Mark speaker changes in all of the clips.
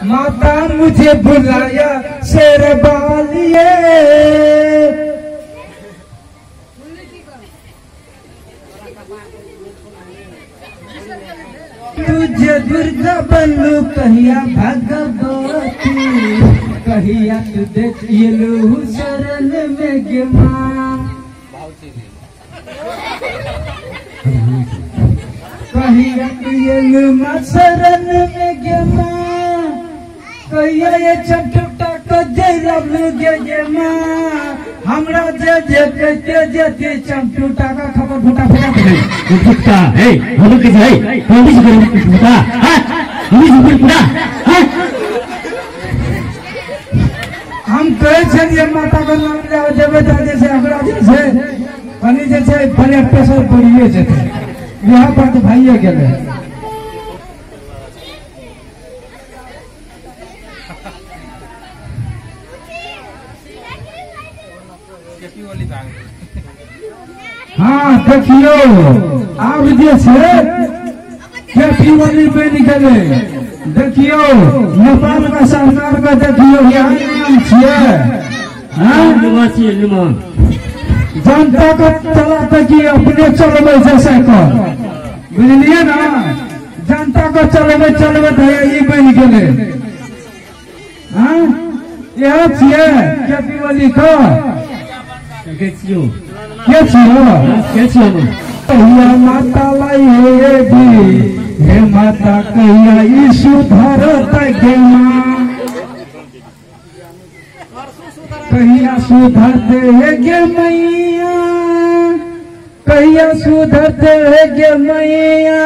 Speaker 1: माता मुझे बुलाया शेर बालिए। तुझे दुर्गा बनू कहिया भगवती, कहिया तू देखिलू शरण में गे माँ। कहिया तू एलू माँ शरण में गे माँ, कहिया ये चटुटा को जय गे गे माँ। हमरा जे जे कहते जेते चमटूटा का खबर फुटा फुटा
Speaker 2: फुटा है हम के है हम भी फुटा हां हम भी फुटा हां।
Speaker 1: हम कहै छलियै माता के नाम ले जेबै तऽ जे छै हमरा जे छै कनि जे छै ब्लड प्रेशर बढ़िए जेतै। यहाँ पर तऽ भइए गेलै। हाँ देखियो आब जे छै केपी ओली बनि गेलै। देखियो नेपाल के सरकार के देखियो यहाँ नियम छियै। जनता के चलाते की अपने चलबै छै साइकिल, बुझलियै ना? जनता के चलबै चलबै तऽ ई बनि गेलै। हाँ इएह छियै केपी ओली के।
Speaker 2: के छियो
Speaker 1: के छियो
Speaker 2: के छियो
Speaker 1: कहिया माता लाई हे भी हे माता कहिया ई सुधरत गे माँ, कहिया सुधरते हे गे मैया, कहिया सुधरते हे गे मैया।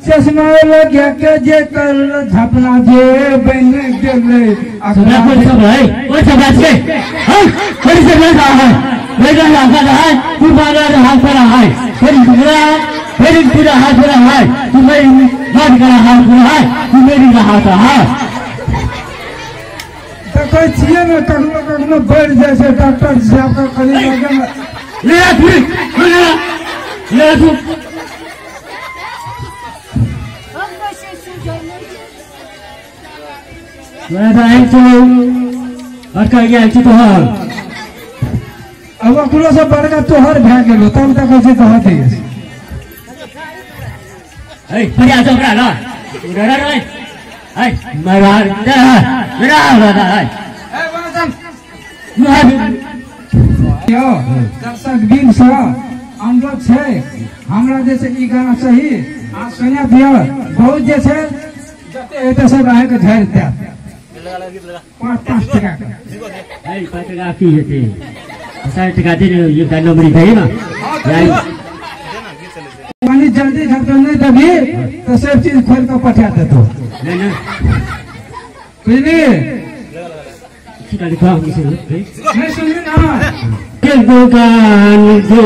Speaker 1: चश्मा लगा के जे कर झपना जे बन गेलै।
Speaker 2: सब है ओ सब छै हां बड़ी से रहा है मेरा हाथ है तू बारा हाथ पर है मेरी पूरा मेरी पूरा हाथ पर है तू मेरी बात कर हाथ पर है तू मेरी हाथ है।
Speaker 1: देखै छियै ने कखनो कखनो बढ़ि जाइ छै डॉक्टर साहब के कनि लगे
Speaker 2: ले तू ले ले तू मैं तो आयल छी अटका गेल छी तोहर।
Speaker 1: अब ओकरो से बड़का तोहर भए गेलो तब देखै छी तोहर दिस।
Speaker 2: ए बढ़िया चोकरा ल उडरा रे ए मरा मेरा मेरा है
Speaker 1: ए वंदन यो दर्शक दिन से अनुरोध छै हमरा जे छै ई गाना सही आ सुना दियो। बहुत जे छै जते हेतै सब अहाँके झाड़ि देत 5 5 टका के।
Speaker 2: ए 5 टका की हेतै? 60 टका दे एक नंबरी भेज ना
Speaker 1: पानी जल्दी खत्म नहीं तभी तो सब चीज खोल के पठा देतो।
Speaker 2: नहीं नहीं
Speaker 1: बुझली
Speaker 2: नहीं
Speaker 1: सुनली ना
Speaker 2: के दुकान दे